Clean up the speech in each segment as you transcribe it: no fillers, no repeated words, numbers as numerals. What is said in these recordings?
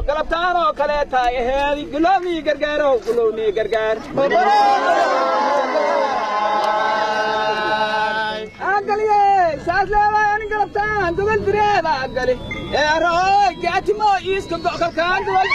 Galabtaanoo kaleeta aheed gulownii gargaarow, gulownii gargaar agaliye saas leedahay. Ani galabtaan gobol direeda agali eerooy gaatimo iiska go'kalkaan gobol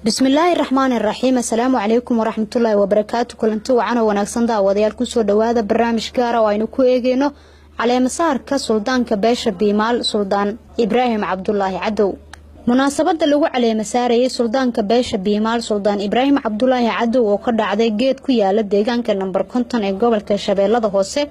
Bismillaahi raxmaani raxiim. Assalaamu calaykum waraxmatullaahi wabarakaatu. Kulanti wacan oo wanaagsan, daawadayaal, kusoo dhawaada barnaamij gaara oo aynu ku eegeyno caleemasaarka suldaanka beesha Biimaal, Suldaan Ibraahim Cabdulaahi Cadow. Munaasabada lagu caleema saarayay suldaanka beesha Biimaal, Suldaan Ibraahim Cabdulaahi Cadow, oo ka dhacday geed ku yaala deegaanka Nambar 50 ee gobolka Shabeellada Hoose,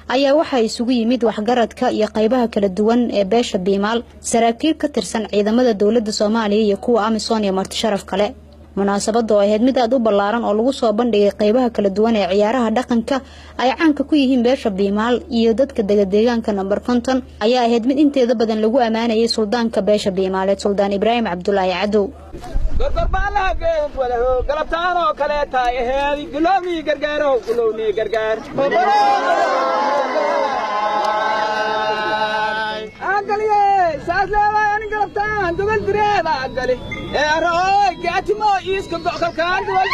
ayaa waxaa isugu yimid waxgaradka iyo qaybaha kala duwan ee beesha Biimaal, saraakiil ka tirsan ciidamada dowladda Soomaaliya iyo kuwa AMISOM iyo marti sharaf kale. Munaasabada oo ahayd mid aada u ballaaran oo lagu soo bandhigay qaybaha kala duwan ee ciyaaraha dhaqanka ay caanka ku yihiin beesha Biimaal iyo dadka dega deegaanka Nambar 50, ayaa ahayd mid inteeda badan lagu ammaanayay suldaanka beesha Biimaaleed, Suldaan Ibraahim Cabdulaahi Cadow. Galabtaanoo kaleeta aheed gulownii gargaarow, gulownii gargaar agaliye saas leedahay. Ani galabtaan gobol direeda agali eerooy gaatimo iiska go'kalkaan gobol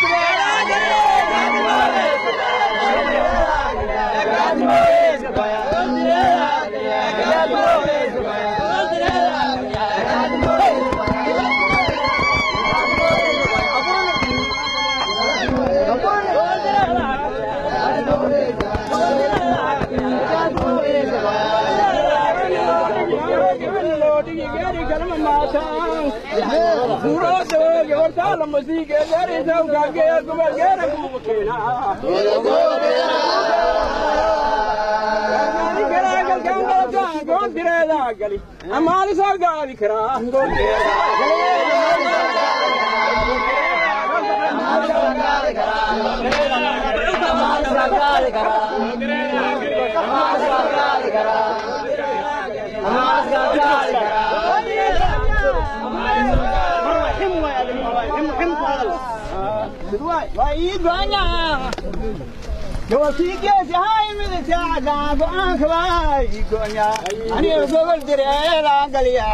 amaalisagaadi karaa. Aniga gobol direeda galiya.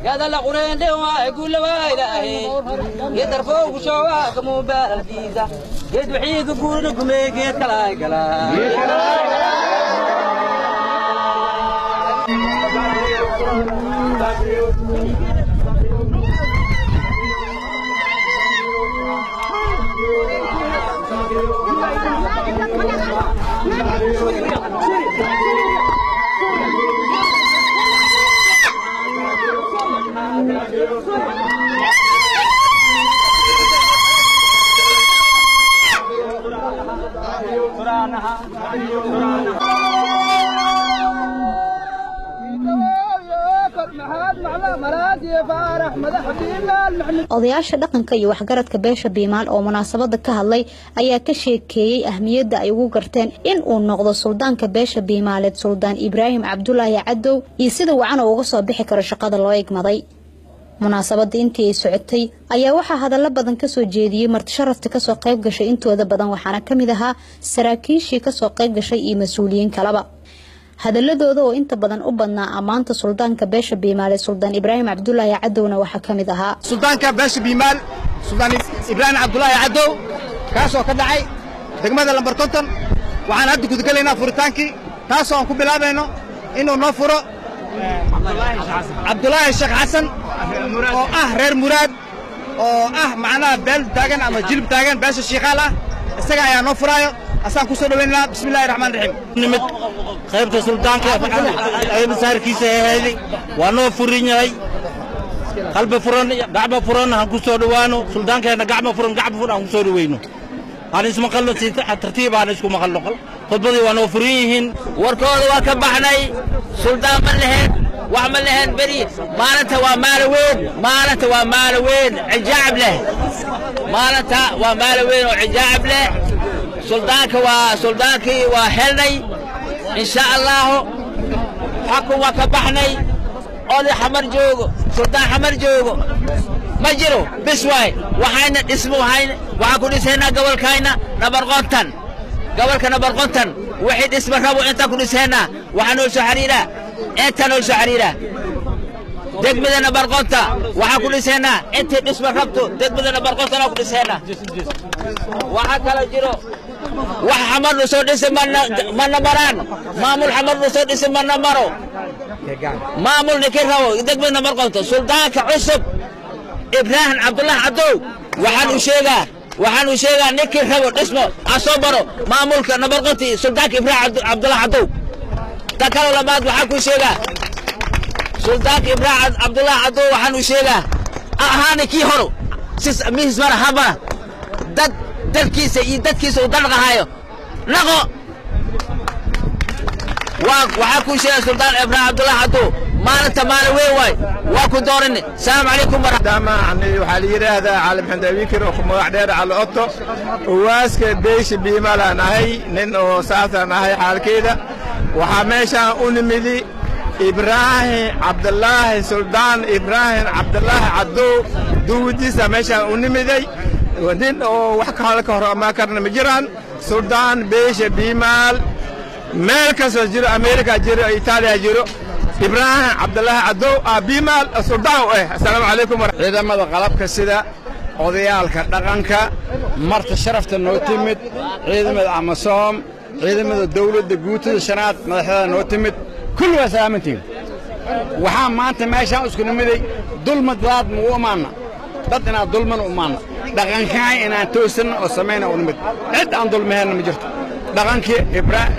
Gadala qurende waa guula waa ilaahay gedarfo gushawa kamu baalkiisa geed wixii guurna gumey geed kala gala. Odayaasha dhaqanka iyo waxgaradka beesha Biimaal oo munaasabada ka hadlay ayaa ka sheekeeyey ahmiyadda ay ugu garteen in uu noqdo suldaanka beesha Biimaaleed, Suldaan Ibraahim Cabdulaahi Cadow, iyo sida wacan oo uga soo bixi karo shaqada loo igmaday. Munaasabada intii ay socotay ayaa waxaa hadallo badan kasoo jeediyey marti sharafta kasoo qayb gashay intooda badan, waxaana ka mid ahaa saraakiishii kasoo qayb gashay iyo mas-uuliyiin kaleba. Hadaladooda oo inta badan u badnaa ammaanta suldaanka beesha Biimaale, Suldaan Ibraahim Cabdulaahi Cadowna, waxaa ka mid ahaa: Suldaanka beesha Biimaal, Suldaan Ibraahim Cabdulaahi Cadow, kaasoo ka dhacay degmada Lambar 50, waxaan hadda gudagelaynaa furitaankii, taasoo aan ku bilaabayno inuu noo furo Cabdulaahi Sheekh Xasan oo ah reer Muraad, oo ah macnaha beel taagan ama jilib taagan beesha Shiikaal ah. Isaga ayaa noo furaayo. Asaan ku soo dhaweynaa. Bismillahi raxmaan raxiim. Nimid qaybta suldaanka caleemasaarkiisa aheeday waa noo furin yahay. Qalbi furan, gacmo furan aan ku soo dhowaano suldaankeenna. Gacmo furan, gacmo furan aan ku soo dhoweyno. Aan ismaqalno, si tartiib aan isku maqalno. Khudbadii waa noo furan yihiin. Warkooda waa ka baxnay. Suldaan ma leheen, wax ma leheen beri. Maalinta waa maalo weyn, maalinta waa maalo weyn cijaacib leh. Maalinta waa maalo weyn oo cijaacib leh. Suldaanka waa suldaankii waa helnay, insha Allahu. Xakun waa ka baxnay. Oday Xamar joogo, suldaan Xamar joogo ma jiro. Bis waay, waxayna dhismo waxayna waxaan ku dhisaynaa gobolkayna nabar 50. Gobolka nabar 50 wixii dhisma rabo intaan ku dhisaynaa. Waxaa noo soo xiriiraa, intaa noo soo xiriiraa. Degmada nabar 50 waxaan ku dhisaynaa intii dhisma rabto. Degmada nabar 50 ku dhisaynaa. Waxaa kaloo jiro, wax Xamar nu soo dhisi mana maraan. Maamul Xamar nu soo dhisi mana maro. Maamul ninkii rabo degmada nabar 50, suldaanka cusub Ibraahim Cabdullahi Cadow waxaan u sheegaa ninkii rabo dhismo ha soo baro maamulka nabar 50, suldaanka Ibraahim Cabdullahi Cadow. Ta kaloo labaad waxaan ku sheegaa, suldaanka Ibraahim Cabdullahi Cadow waxaan u sheegaa ahaana kii horo sis mihis mara habara dad dalkiisa iyo dadkiisa uu danqahayo naqo. Waa waxaa kuu sheegay suldaan Ibraahim Cabdullahi Cadow, maalinta maalin weyn waay, waa ku dooranay. Salaamu calaykum. Waxaa la yidhaahdaa Cali Maxamed Abikir oo magac dheer Cali Oto, uwaaska beesha Biimalaan ahay, nin oo saasaan ahay xaalkeeda. Waxaa meeshaan u nimidi Ibraahim Cabdulaahi, Suldaan Ibraahim Cabdulaahi Cadow duwadiisa meeshaan u nimiday. Nin oo wax ka hor amaa karna ma jiraan. Suldaan beesha Biimaal meel kastoo jiro, Ameerika jiro, Itaaliya jiro, Ibraahim Cabdulaahi Cadow aa Biimaal suldaan u ah. Assalaamu calaykum. Ciidamada qalabka sida, odayaalka dhaqanka, marta sharafta noo timid, ciidamada AMISOM, ciidamada dawladda, guutada shanaad madaxdada noo timid, kulli waa salaamantiin. Waxaa maanta meeshaan isku nimiday dulma dadaad ma u imaanna, dad inaan dulmana u imaanna, dhaqankaan inaan toosanna oo samayna u nimid. Cid aan dulmaheenna ma jirto. Dhaqankii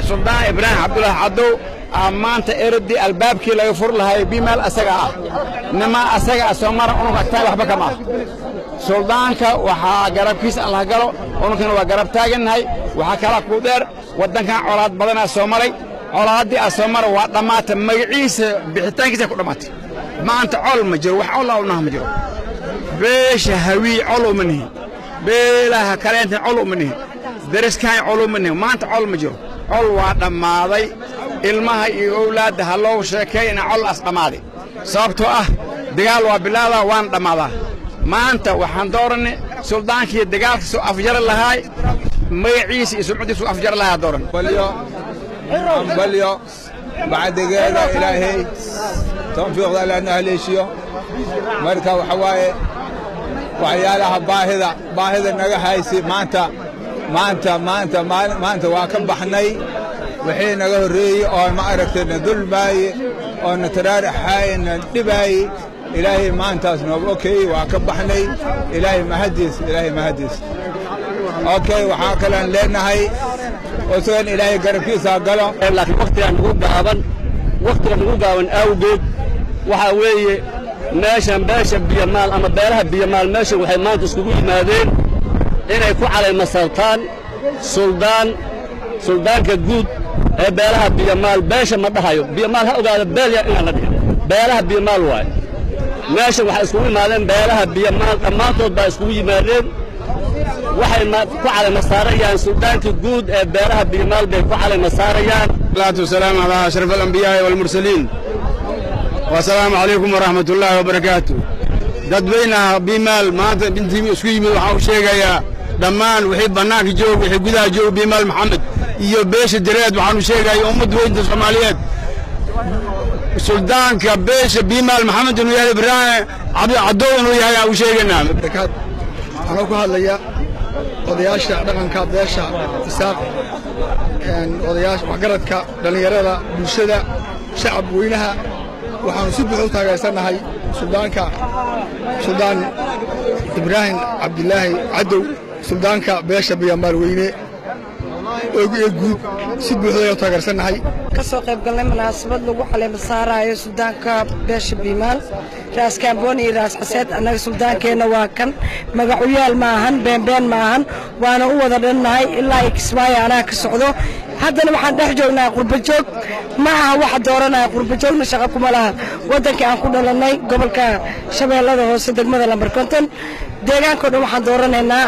Suldaan Ibraahim Cabdulaahi Cadow aa maanta eradii albaabkii laga fur lahaay Bimaal asaga ah. Nima asaga soo mara unug agtaay waxba kama ah. Suldaanka waxaa garabkiisa Allah galo, ununkana waa garab taagannahay. Waxaa kala ku dheer, waddankan colaad badanaa soo maray. Colaaddii aa soo mara waa dhammaatay, magaciisa bixitaankiisa ku dhammaatay. Maanta col ma jiro, wax col unaha ma jiro. Beesha Hawii col uma nihin, beelaha kaleentan col uma nihin, dariskaan col uma nihin. Maanta col ma jiro, col waa dhammaaday. Ilmaha iyo owlaadda ha loo sheekeey ina col as dhammaaday, sababtoo ah dagaal waa bilaadaa waana dhammaadaa. Maanta waxaan doorannay suldaankii dagaalka soo afjari lahaay, magaciisa iyo sumcadiisa soo afjari lahaa dooran. Balyo bacdigeeda Ilaahay tawfiiqda alla na haleeshiyo. Marka waxa waaye, waxyaalaha baahida naga haysi maanta waa ka baxnay. Wixii naga horreeyey oo ma aragtay na dulmaaye oo na taraaraxaaye na dhibaaye, Ilaahay maantaas nooga okay, waa ka baxnay. Ilaahay mahadiis, Ilaahay mahadiis. Okay, waxaa kalean leenahay usugan Ilaahay garabkiisa galo. Laakiin waqtiga nagu gaaban awgeed, waxaa weeye meeshan beesha Biyamaal ama beelaha Biyamaal meeshan waxay maanta iskugu yimaadeen inay ku calaymasartaan suldaanka guud ee beelaha Biyamaal. Beesha ma dhahayo, Biyamaal ha ogaado beelya inaan la dhihin, beelaha Biyamaal waaye. Meeshan waxay iskugu yimaadeen beelaha Biyamaal dhammaantood baa iskugu yimaadeen. Waxay ku calaymasaarayaan suldaanka guud ee beelaha Biyamaal bay ku calaymasaarayaan. الصلاة والسلام على أشرف الأنبياء والمرسلين، والسلام عليكم ورحمة الله وبركاته. Dadweynaha Bimaal maanta intii isku yimid, waxaan u sheegayaa dhammaan wixii bannaanka joog, wixii gudaha joog, Bimaal Maxamed iyo beesha Direed, waxaan u sheegayaa ummad weynta Soomaaliyeed suldaanka beesha Bimaal Maxamed inuu yahay Ibraahim Cabdi Cadow inuu yahay aan u sheegaynaa. Anoo ku hadlaya odayaasha dhaqanka beesha Isaaq, odayaasha waxgaradka, dhallinyarada, bulshada, shacab weynaha, waxaanu si buuxa u taageersannahay suldaanka, Suldaan Ibraahim Cabdilaahi Cadow, suldaanka beesha Biyamaal weyne. Ee guud si buuxda ayaan taageersannahay. Ka soo qayb galnay munaasabad lagu caleema saaraayo suldaanka beesha Biimaal, Raas Kaambooni iyo Raas Xaseed. Annaga suldaankeenna waa kan, magacuyaal ma ahan, beenbeen ma ahan, waana u wada dhannahay ilaa iyo Kismaayo anaa ka socdo. Haddana waxaan dhex joognaa qurbajoog, ma aha waxa dooranaya qurbajoogna shaqo kuma laha waddankii aan ku dhalannay, gobolka Shabeellada Hoose, degmada Lambar 50, deegaankao dhan waxaan dooranaynaa.